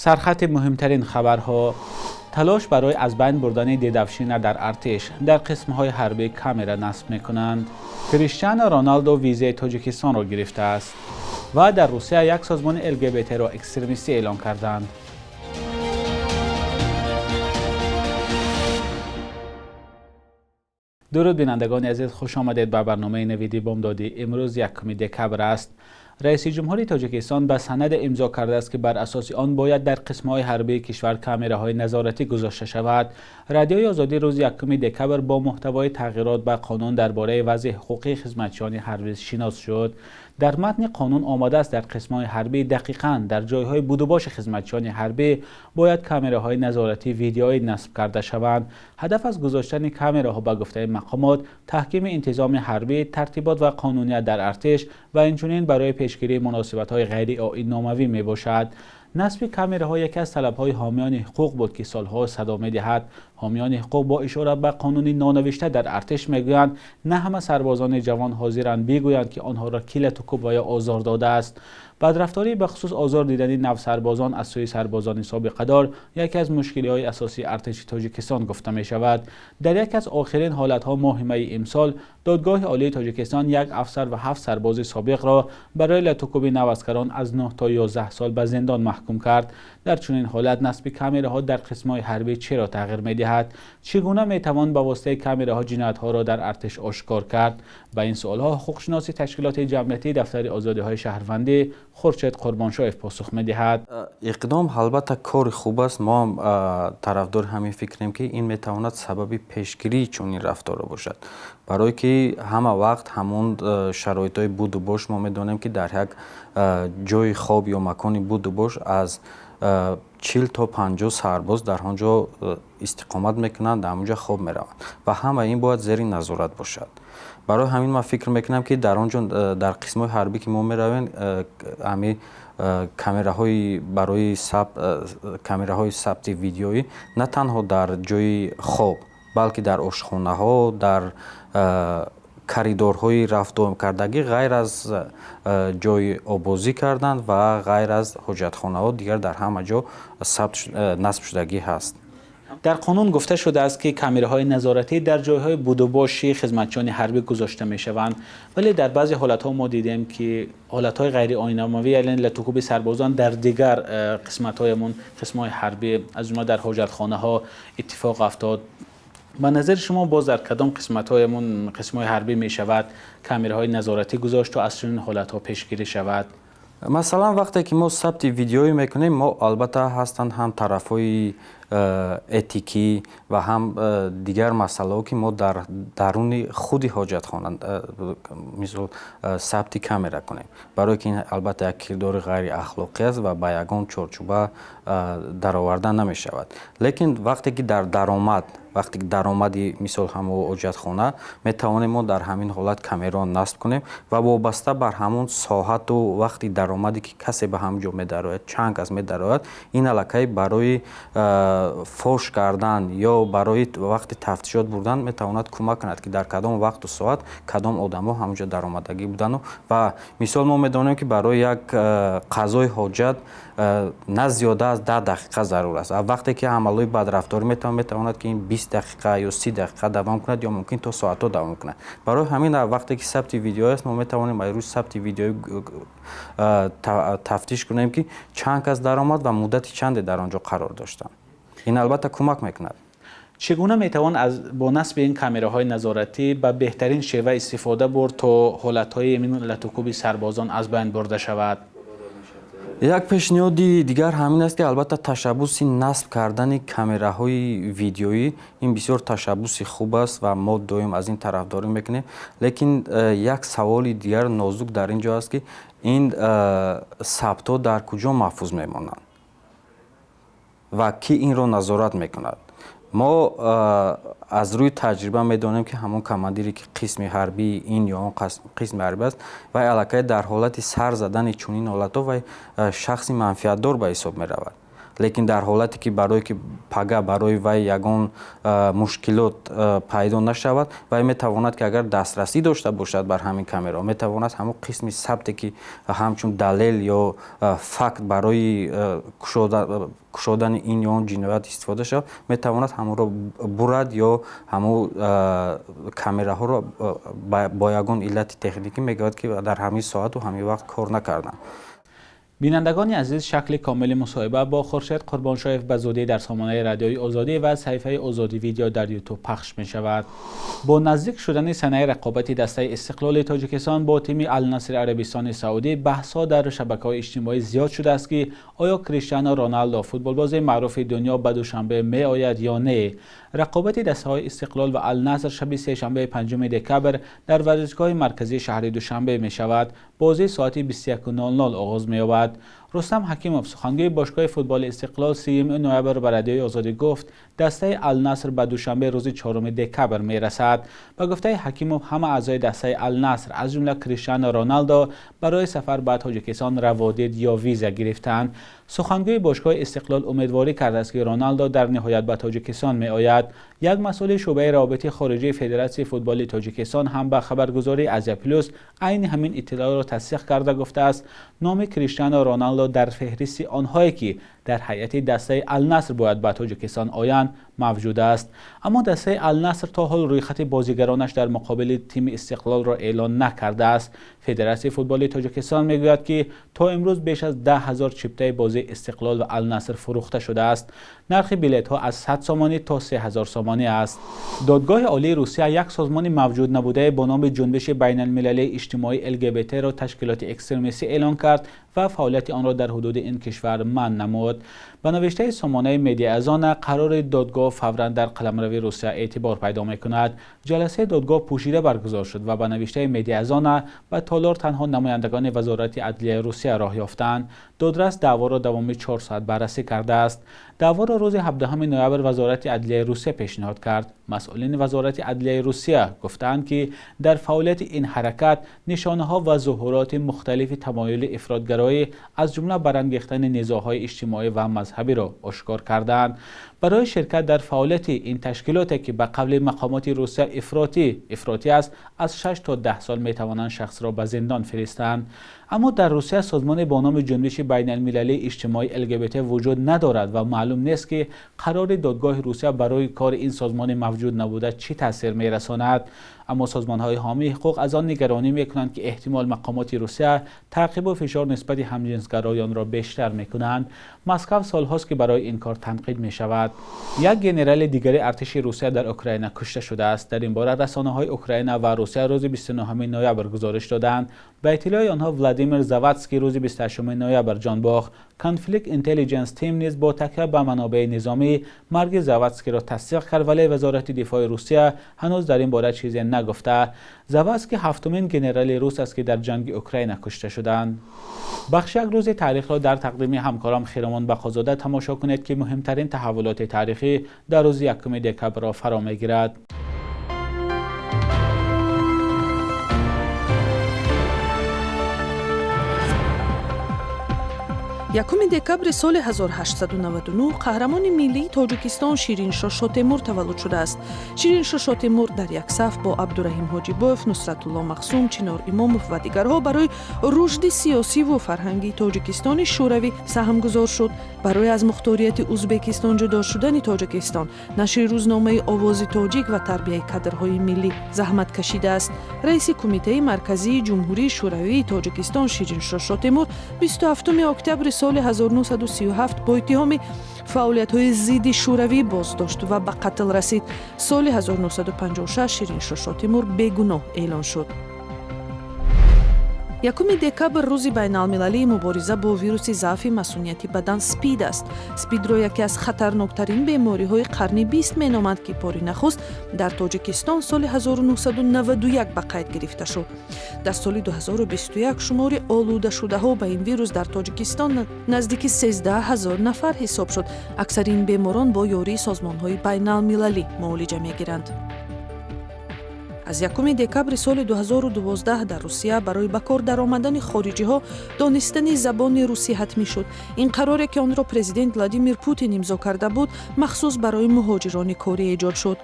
Сархати муҳимтарин хабарҳо: талош барои аз байн бурдани дедовщина дар артиш, дар қисмҳои ҳарбӣ камера насб мекунанд. Криштиану Роналду визаи Тоҷикистонро гирифтааст ва дар Русия як созмони ЛГБТ-ро экстремистӣ эълон карданд. Дуруд бинандагони азиз, хуш омадед ба барномаи навиди бомдодӣ. Имрӯз 1 декабр аст. Раиси ҷумҳури Тоҷикистон ба санад имзо кардааст, ки бар асоси он бояд дар қисмҳои ҳарбии кишвар камераҳои назоратӣ гузошта шавад. Радиои Озодӣ рӯзи 1 декабр бо муҳтавои тағйирот ба қонун дар бораи вазъи ҳуқуқии хизматчиёни ҳарбӣ шинос шуд. Дар матни қонун омадааст, дар қисмҳои ҳарбӣ, дақиқан дар ҷойҳои будубоши хизматчиёни ҳарбӣ бояд камераҳои назоратии видеоӣ насб карда шаванд. Ҳадаф аз гузоштани камераҳо ба гуфтаи мақомот таҳкими интизоми ҳарбӣ, тартибот ва қонуният дар артиш ва инчунин барои пешгирии муносибатҳои ғайриоинномавӣ мебошад. Насби камераҳо яке аз талабҳои ҳомиёни ҳуқуқ буд, ки солҳо садо медиҳад. Ҳомиёни ҳуқуқ бо ишора ба қонуни нонавишта дар артиш мегӯянд, на ҳама сарбозони ҷавон ҳозиранд бигӯянд, ки онҳоро кӣ латукӯб ва ё озор додааст. Бадрафторӣ, бахусус озор дидани навсарбозон аз сӯи сарбозони собиқадор, яке аз мушкилиҳои асосии артиши Тоҷикистон гуфта мешавад. Дар яке аз охирин ҳолатҳо моҳи майи имсол Додгоҳи Олии Тоҷикистон як афсар ва 7 сарбози собиқро барои латукӯби наваскарон аз 9 то 11 сол ба зиндон маҳкум кард. Дар чунин ҳолат насби камераҳо дар қисмҳои ҳарбӣ чиро тағйир медиҳад? Чӣ гуна метавон ба воситаи камераҳо ҷиноятҳоро дар артиш ошкор кард? Ба ин суолҳо ҳуқуқшиноси ташкилоти ҷамъиятии Дафтари озодиҳои шаҳрвандӣ Хуршед Қурбоншоев посух медиҳад. Иқдом албатта кори хуб аст. Мо ҳам тарафдори ҳамин фикрем, ки ин метавонад сабаби пешгирии чунин рафторро бошад. Барое ки ҳама вақт ҳамон шароитҳои будубош, мо медонем, ки дар як ҷойи хоб ё макони будубош аз 40 то 50 сарбоз дар он ҷо истиқомат мекунанд, дар он ҷо хоб мераванд ва ҳама ин бояд зери назорат бошад. Барои ҳамин ман фикр мекунам, ки дар он ҷо, дар қисмҳои ҳарбӣ, ки мо меравем, ҳамин камераҳои барои камераҳои сабти видеоӣ на танҳо дар ҷойи хоб, балки дар ошхонаҳо, дар коридорҳои рафтуомкардагӣ, ғайр аз ҷойи обозӣ кардан ва ғайр аз ҳоҷатхонаҳо, дигар дар ҳама ҷо насб шудагӣ ҳаст. Дар қонун гуфта шудааст, ки камераҳои назоратӣ дар ҷойҳои будубоши хизматчиёни ҳарбӣ гузошта мешаванд, вале дар баъзе ҳолатҳо мо дидем, ки ҳолатҳои ғайриоинномавӣ, яъне латукӯби сарбозон дар дигар қисматҳоямон, қисмҳои ҳарбӣ, аз ҷумла дар ҳоҷатхонаҳо иттифоқ афтод. Ба назари шумо боз дар кадом қисматҳоямон, қисмҳои ҳарбӣ мешавад камераҳои назоратӣ гузошт то аз чунин ҳолатҳо пешгирӣ шавад? Масалан, вақте ки мо сабти видеоӣ мекунем, мо албатта ҳастанд ҳам тарафҳои этикӣ ва ҳам дигар масъалаҳо, ки мо дар даруни худи ҳоҷатхона, мисол, сабти камера кунем, барое ки ин албатта як кирдори ғайриахлоқӣ аст ва ба ягон чорчӯба дароварда намешавад. Лекин вақте ки дар даромад, вақте ки даромади, мисол, ҳамо ҳоҷатхона, метавонем мо дар ҳамин ҳолат камераро насб кунем ва вобаста бар ҳамон соату вақти даромаде, ки касе ба ҳамин ҷо медарояд, чанд кас медарояд, ин аллакай барои фош кардан ё барои вақти тафтишот бурдан метавонад кӯмак кунад, ки дар кадом вақту соат кадом одамо ҳамон ҷо даромадагӣ будану. Ва мисол, мо медонем, ки барои як қазои ҳоҷат на зиёда аз 10 дақиқа зарур аст. Вақте ки амалҳои бадрафторӣ метавонад, ки ин 20 дақиқа ё 30 дақиқа давом кунад ё мумкин то соатҳо давом кунад. Барои ҳамин вақте ки сабти видео аст, мо метавонем аз рӯи сабти видеоӣ тафтиш кунем, ки чанд кас даромад ва муддати чанде дар он ҷо қарор доштанд. Ин албатта кӯмак мекунад. Чӣ гуна метавон бо насби ин камераҳои назоратӣ ба беҳтарин шева истифода бурд, то ҳолатҳои ин латукӯби сарбозон аз байн бурда шавад? Як пешниҳоди дигар ҳамин аст, ки албатта ташаббуси насб кардани камераҳои видеоӣ ин бисёр ташаббуси хуб аст ва мо доим аз ин тарафдорӣ мекунем. Лекин як саволи дигар нозук дар ин ҷо аст, ки ин сабтҳо дар куҷо маҳфуз мемонанд ва кӣ инро назорат мекунад? Мо аз рӯи таҷриба медонем, ки ҳамон командире, ки қисми ҳарбии ин ё он қисми ҳарбӣ аст, вай аллакай дар ҳолати сар задани чунин ҳолатҳо вай шахси манфиатдор ба ҳисоб меравад. Лекин дар ҳолате ки барое ки пага барои вай ягон мушкилот пайдо нашавад, вай метавонад ки агар дастрасӣ дошта бошад бар ҳамин камераҳо, метавонад ҳамон қисми сабте ки ҳамчун далел ё факт барои кушодани ин ё он ҷиноят истифода шавад, метавонад ҳамонро бурад ё ҳамон камераҳоро бо ягон иллати техникӣ мегӯяд ки дар ҳамин соату ҳамин вақт кор накарданд. Бинандагони азиз, шакли комили мусоҳиба бо Хуршед Қурбоншоев ба зудӣ дар сомонаи Радиои Озодӣ ва саҳифаи Озодӣ Видео дар Ютуб пахш мешавад. Бо наздик шудани санаи рақобати дастаи Истиқлоли Тоҷикистон бо тими Алнасри Арабистони Саудӣ, баҳсҳо дар шабакаҳои иҷтимоӣ зиёд шудааст ки оё Криштиану Роналдо, футболбози маъруфи дунё, ба Душанбе меояд ё не. Рақобати дастаҳои Истиқлол ва Алнаср шаби сешанбеи 5 декабр дар варзишгоҳи марказии шаҳри Душанбе мешавад. Бозӣ соати 21:00 оғоз меёбад. Рустам Ҳакимов, сухангӯи бошгоҳи футболи Истиқлол, 30 ноябр ба Радиои Озодӣ гуфт, дастаи Алнаср ба Душанбе рӯзи 4 декабр мерасад. Ба гуфтаи Ҳакимов, ҳама аъзои дастаи Алнаср аз ҷумла Криштиану Роналдо барои сафар ба Тоҷикистон раводид ё виза гирифтанд. Сухангӯи бошгоҳи Истиқлол умедворӣ кардааст ки Роналдо дар ниҳоят ба Тоҷикистон меояд. Як масъули шӯъбаи равобити хориҷии Федератсияи футболи Тоҷикистон ҳам ба хабаргузории Азия Плюс айни ҳамин иттилоъро тасдиқ карда гуфтааст, номи Криштиану Роналдо дар феҳристи онҳое ки дар ҳайати дастаи Алнаср бояд ба Тоҷикистон оянд мавҷуд аст. Аммо дастаи Алнаср то ҳол рӯйхати бозигаронаш дар муқобили тими Истиқлолро эълон накардааст. Федератсияи футболи Тоҷикистон мегӯяд ки то имрӯз беш аз 10 000 чиптаи бозии Истиқлол ва Алнаср фурӯхта шудааст. Нархи билетҳо аз 100 сомонӣ то 3000 сомонӣ аст. Додгоҳи Олии Русия як созмони мавҷуд набудае бо номи Ҷунбиши байналмилалии иҷтимоии ЛГБТ-ро ташкилоти экстремистӣ эълон кард ва фаъолияти онро дар ҳудуди ин кишвар манъ намуд. Ба навиштаи сомонаи Медиазона, қарори додгоҳ фавран дар қаламрави Русия эътибор пайдо мекунад. Ҷаласаи додгоҳ пӯшида баргузор шуд ва ба навиштаи Медиазона ба толор танҳо намояндагони Вазорати адлияи Русия роҳ ёфтанд. Додрас даъворо давоми 4 соат баррасӣ кардааст. Даъворо рӯзи 17 ноябр Вазорати адлияи Русия пешниҳод кард. Масъулини Вазорати адлияи Русия гуфтаанд ки дар фаъолияти ин ҳаракат нишонаҳо ва зуҳуроти мухталифи тамоюли ифротгароӣ, аз ҷумла барангехтани низоъҳои иҷтимоӣ ва мазҳабиро ошкор кардаанд. Барои ширкат дар фаъолияти ин ташкилоте ки ба қавли мақомоти Русия ифротӣ аст, аз 6 то 10 сол метавонанд шахсро ба зиндон фиристанд. Аммо дар Русия созмоне бо номи Ҷунбиши байналмилалии иҷтимоии ЛГБТ вуҷуд надорад ва маълум нест ки қарори додгоҳи Русия барои кори ин созмони мавҷуд набуда чӣ таъсир мерасонад. Аммо созмонҳои ҳомии ҳуқуқ аз он нигаронӣ мекунанд ки эҳтимол мақомоти Русия таъқибу фишор нисбати ҳамҷинсгароёнро бештар мекунанд. Москав солҳост ки барои ин кор танқид мешавад. Як генерали дигари артиши Русия дар Украина кушта шудааст. Дар ин бора расонаҳои Украина ва Русия рӯзи 29 ноябр гузориш доданд. Ба иттилои онҳо, Владимир Завадский рӯзи 28 ноябр ҷон бохт. Conflict Intelligence Team низ бо такя ба манобеи низомӣ марги Завадскиро тасдиқ кард, вале Вазорати дифои Русия ҳанӯз дар ин бора чизе нагуфта. Завадский ҳафтумин генерали рус аст ки дар ҷанги Украина кушта шуданд. Бахши як рӯзи таърихро дар тақдими ҳамкорам Хиромон Бақозода тамошо кунед ки муҳимтарин таҳаввулоти таърихӣ дар рӯзи 1 декабрро фаро мегирад. Якуми декабри соли 1899 қаҳрамони миллии Тоҷикистон Шириншоҳ Шотемур таваллуд шудааст. Шириншоҳ Шотемур дар як саф бо Абдураҳим Ҳоҷибоев, Нусратулло Махсум, Чинор Имомов ва дигарҳо барои рушди сиёсиву фарҳангии Тоҷикистони Шӯравӣ саҳмгузор шуд. Барои аз мухторияти Узбекистон ҷудо шудани Тоҷикистон, нашри рӯзномаи Овози тоҷик ва тарбияи кадрҳои миллӣ заҳмат кашидааст. Раиси Кумитаи Марказии Ҷумҳурии Шӯравии Тоҷикистон Шириншоҳ Шотемур 27 октябри соли 1937 бо иттиҳоми фаъолиятҳои зидди шӯравӣ боздошт ва ба қатл расид. Соли 1956 Шириншоҳ Шотемур бегуноҳ эълон шуд. Якуми декабр рӯзи байналмилалии мубориза бо вируси заъфи масунияти бадан СПИД аст. СПИДро яке аз хатарноктарин бемориҳои қарни бист меноманд, ки бори нахуст дар Тоҷикистон соли 1991 ба қайд гирифта шуд. Дар соли 2021 шумори олудашудаҳо ба ин вирус дар Тоҷикистон наздики 13 ҳазор нафар ҳисоб шуд. Аксари ин беморон бо ёрии созмонҳои байналмилалӣ муолиҷа мегиранд. Аз 1 декабри соли 2012 дар Русия барои ба кор даромадани хориҷиҳо донистани забони русӣ ҳатмӣ шуд. Ин қароре, ки онро президент Владимир Путин имзо карда буд, махсус барои муҳоҷирони корӣ эҷод шуд.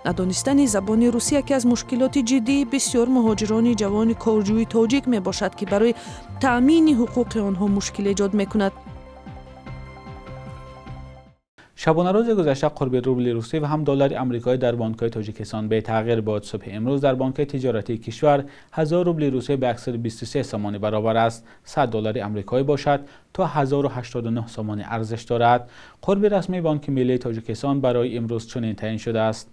Надонистани забони русӣ яке аз мушкилоти ҷиддии бисёр муҳоҷирони ҷавони корҷӯи тоҷик мебошад, ки барои таъмини ҳуқуқи онҳо мушкил эҷод мекунад. Шабонарӯзи гузашта қурби рубли русӣ ва ҳам доллари амрикоӣ дар бонкҳои Тоҷикистон бетағйир буд. Субҳи имрӯз дар бонкҳои тиҷоратии кишвар 1000 рубли русӣ ба 123 сомонӣ баробар аст. 100 доллари амрикоӣ бошад то 1089 сомонӣ арзиш дорад. Қурби расмии Бонки Миллии Тоҷикистон барои имрӯз чунин таъин шудааст.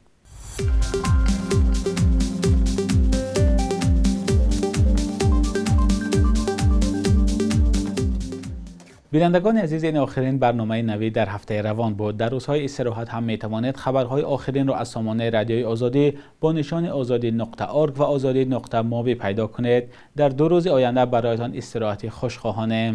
Бинандагони азиз, ин охирин барномаи навӣ дар ҳафтаи равон буд. Дар рӯзҳои истироҳат ҳам метавонед хабарҳои охиринро аз сомонаи Радиои Озодӣ бо нишони озодӣ.org ва озодӣ.mobi пайдо кунед. Дар 2 рӯзи оянда бароятон истироҳати хуш хоҳонем.